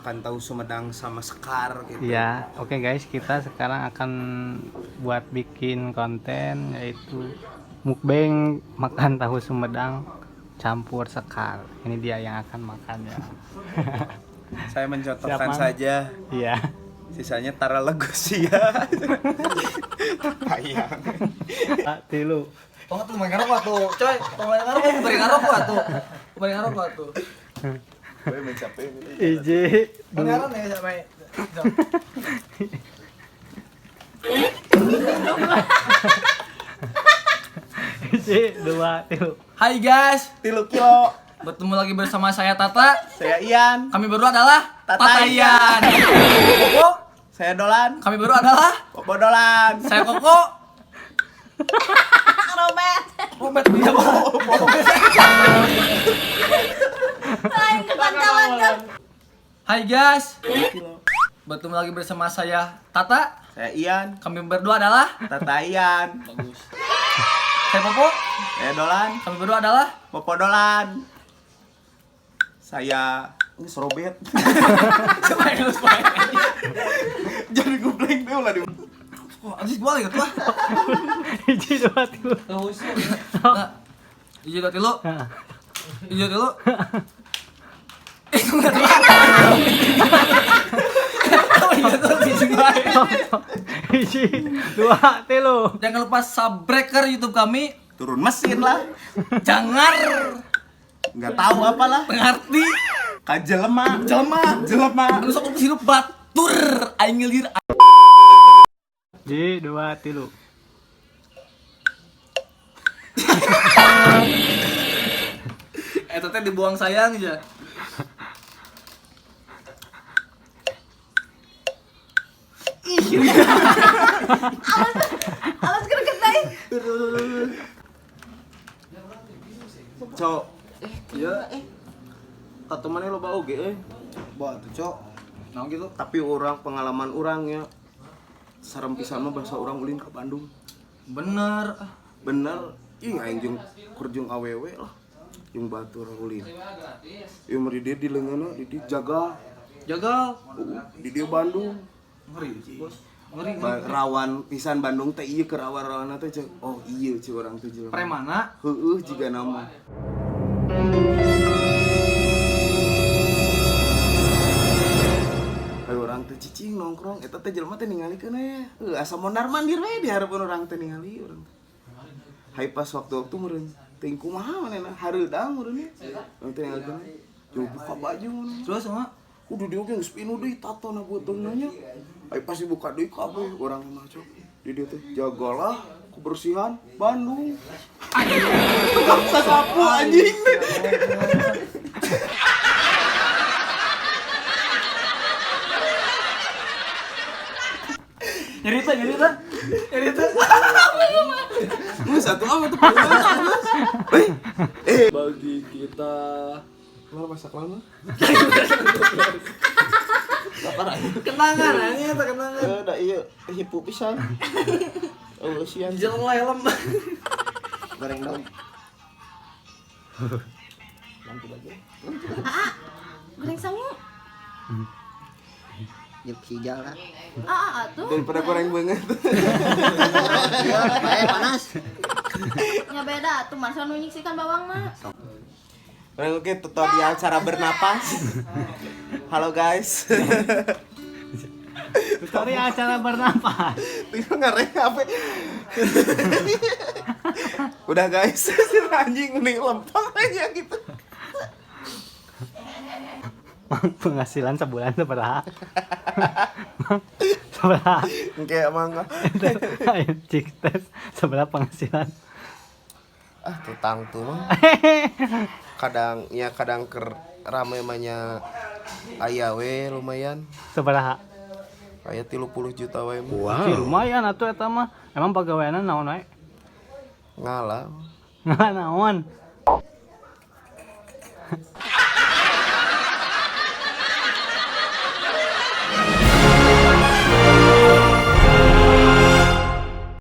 Makan tahu Sumedang sama Sekar gitu. Iya, oke guys, kita sekarang akan buat bikin konten yaitu mukbang makan tahu Sumedang campur Sekar. Ini dia yang akan makan ya. Saya mencontohkan Siapa? Saja. Iya. Sisanya tara legosia. Hayang. Pak tilu. Tong tuh main ngarokok tuh, coy. Tong main ngarokok, bari ngarokok tuh. Bari ngarokok tuh. Gue mencapai. Iji. Tong ngaran ya sampai. Hiji, dua, tilu. Hai guys, 3 kilo. Bertemu lagi bersama saya Tata. Saya Ian. Kami berdua adalah Tata Ian. Koko, Saya Dolan. Kami berdua adalah Popo Dolan. Saya Koko. Robert. Robert dia. Lain kepantauan kan. Hai guys. Bertemu lagi bersama saya Tata. Saya Ian. Kami berdua adalah Tata Ian. Bagus. Saya Popo. Saya Dolan. Kami berdua adalah Popo Dolan. Saya ini Robert. Siapa yang lu spoil? Jadi gue blank deh lah di. Wah, anjing gua lagi tuh. Hiji, dua, tilu. Nah, hiji dua tilu. Hiji dua tilu. Itu enggak tuh. Oh iya tuh hiji dua. Hiji, dua, tilu. Jangan lupa subscribe YouTube kami. Turun mesin lah. Jangan Nggak tahu apalah. Pengerti. Kajelema. Jelema. Jelema. Anu sok hidup batur aing ngelir. Hiji, dua, tilu. Eta teh dibuang sayang aja. Alas greget deui. Cok. Iya. Kata mana loba oge euy. Bawa tuh, Cok. Naon gitu? Tapi orang pengalaman orangnya serem pisan mah bahasa orang ulin ke Bandung. Bener. Bener. Ih, aing jeung keur jeung awewe lah. Jeung batur ulin. Ieu mah di dieu di leungeunna di dieu jaga. Jagal. Di dieu Bandung. Ngeri, Bos. Ngeri, ngeri. Rawan pisan Bandung teh ieu keur rawan-rawanna teh cek. Oh iya cek orang teh jelema. Premana? Heueuh jiga nama. Ayo orang teh cicing nongkrong eta teh jelema teh ningalikeun we. Heuh asa mondar mandir we di hareupeun urang teh ningali urang teh. Hai pas waktu-waktu meureun teuing kumaha manehna hareudang meureun nya. Urang teh ningalikeun. Jauh buka baju ngono. Terus sama Kudu dia oge geus pinuh deui tatona beuteungna nya. Ai pasti buka deui kabeh urang mah cok. Di dieu teh jagalah kebersihan Bandung. Tukang sasapu anjing. Nyerita, nyerita. Nyerita. Lu satu apa tuh? Eh, Bagi kita malah masak lama. Kenangan anjing eta kenangan. Eh, da ieu hipu pisan. Oh, sian. Jalan lah helm. Goreng dong. Ah, goreng sangu. Yuk hijau lah. Ah, ah, atuh. Daripada goreng banget. Eh panas. Nya beda atuh masa nu nyiksikan bawangna. Orang oke tutorial cara bernapas. Halo guys. Tutorial cara bernapas. Tinggal ngareng apa? Udah guys, si anjing mending lempeng aja gitu. Mang, penghasilan sebulan seberapa? Mang, seberapa? Kayak mangga. Ayo cik tes seberapa penghasilan? Ah, tutang tuh mah. Kadang ya kadang ker rame mahnya aya we lumayan. Seberapa? Aya 30 juta we mah. Sih, lumayan atuh eta mah. Emang pagaweanna naon wae? Ngalah. Ngalah naon?